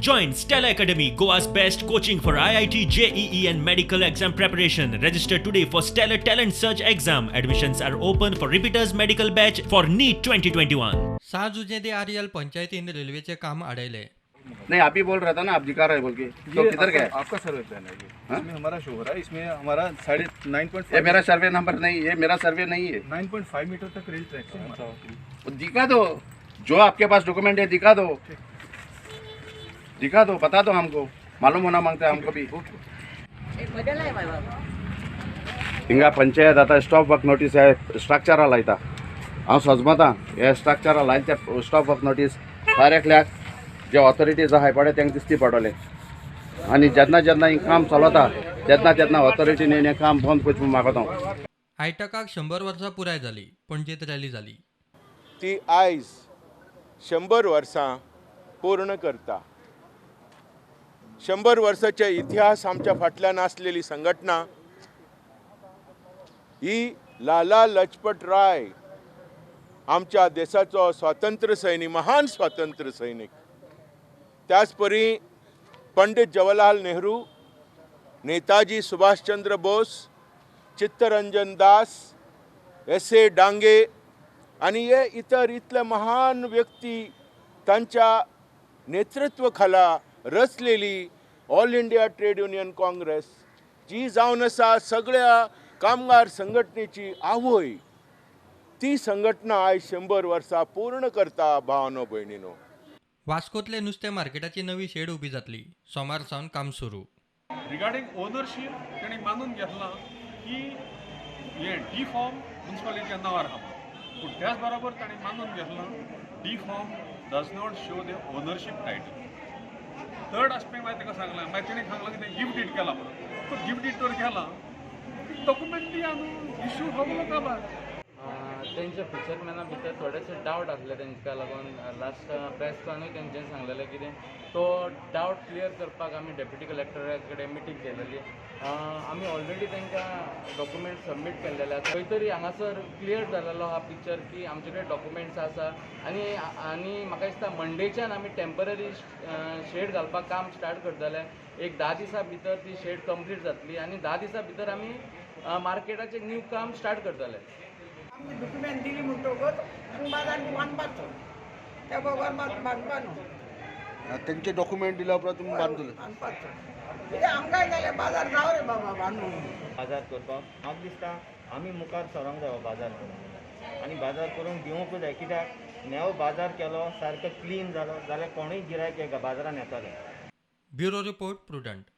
Join Stella Academy, Goa's best coaching for IIT, JEE, and medical exam preparation. Register today for Stellar Talent Search exam. Admissions are open for repeaters medical batch for NEET 2021. सां जुजे दे आरियल पंचायतीन रेल्वेचें काम आडयलें. नहीं, आप ही बोल रहा था ना, आप दिखा रहे बोल के, तो ये किधर गया? आपका सर्वे प्लान है ये। हाँ? इसमें हमारा शो हो रहा है, इसमें हमारा 9.5 ये मेरा सर्वे नंबर नहीं, ये मेरा सर्वे नहीं है। 9.5 मीटर तक रेल ट्रैक है हमारा। वो दिखा दो, जो आपके पास डॉक्यूमेंट है दिखा दो, दिखा दो, बता दो हमको, मालूम होना मांगता है हमको भी। हिंगा पंचायत आतां स्टॉप वर्क नोटीस हे स्ट्रक्चरा लायता। हांव सजमता हे स्ट्रक्चरा लायले ते स्टॉप वर्क नोटीस हर एकल्याक जे ऑथॉरिटीज आहाय पळय तांकां दिसती पडटलें। आनी जेन्ना जेन्ना हें काम चलता तेन्ना तेन्ना ऑथॉरिटीन हें काम बंद करचें म्हूण मागता हांव। आयटकाक 100 वर्सां पुराय जाली. पणजेत रॅली जाली. ती आयज 100 वर्सां पूर्ण करता। 100 वर्साचे इतिहास आमच्या फाटल्यान आसलेली संघटना ही लाला लजपत राय आमच्या देशाचो स्वातंत्र्य सैनिक, महान स्वातंत्र्य सैनिक, त्याच परी पंडित जवाहरलाल नेहरू, नेताजी सुभाषचंद्र बोस, चित्तरंजन दास, एस ए डांगे आनी हे इतर इतले महान व्यक्ती तांच्या नेतृत्व खाला रचलेली All India Trade Union Congress जी जावन आसा सगळ्या कामगार संघटनेची आवय, ती संघटना आयज 100 वर्सां पूर्ण करता। भावानो भयणीनो, वास्कोतले नुस्तें मार्केटाची नवी शेड उबी जातली. सोमार सावन काम सुरू. रिगार्डिंग ओनरशीप तेणी मानून घेतलां की हे डी फॉर्म म्युन्सिपालिटीच्या नांवार आहा, पूण त्याच बरोबर ताणें मानून घेतलां D form does not show the ownership title. Third aspect मागीर ताका सांगलां, मागीर तेणें सांगलां की तें गिफ्ट did केलां म्हणून, तो गिफ्ट did तर केलां, डॉक्युमेंट दिया न्हू, इशू सगलो काबार। तेंच्या फिशरमॅना भितर थोडेशे डावट आसले, तेंकां लागून लास्ट प्रेस कॉनूय तेंच्यांनी सांगलेलें कितें तो डावट क्लियर करपाक आमी डेप्युटी कलेक्टरा कडेन मिटींग केलेली। आमी ऑलरेडी तांकां डॉक्युमेंट सबमीट केल्लेले आसा। खंय तरी हांगासर क्लियर जालेलो आहा पिक्चर की आमचे कडेन डॉक्युमेंट्स आसा आनी म्हाका दिसता मंडेच्यान आमी टेंपररी शेड घालपाक काम स्टार्ट करतले। एक 10 दिसां भितर ती शेड कंप्लीट जातली आनी 10 दिसां भितर आमी मार्केटाचें न्यू काम स्टार्ट करतले। आमची डॉक्युमेंट दिली म्हणटकच आमी बाजार बांदपाचो, त्या बगर बांदपा न्हू। तेंचे डॉक्युमेंट दिल्या उपरांत तुमी बांदतले? बांदपाचो, कित्याक आमकांय जाल्यार बाजार जावं रे बाबा बांदून। बाजार करपाक म्हाका दिसता आमी मुखार सरोंक जाय हो बाजार करूंक आनी बाजार करूंक दिवंकूय जाय, कित्याक नवो बाजार केलो सारको क्लीन जालो जाल्यार कोणूय गिरायक बाजारान येतले। Bureau report, Prudent.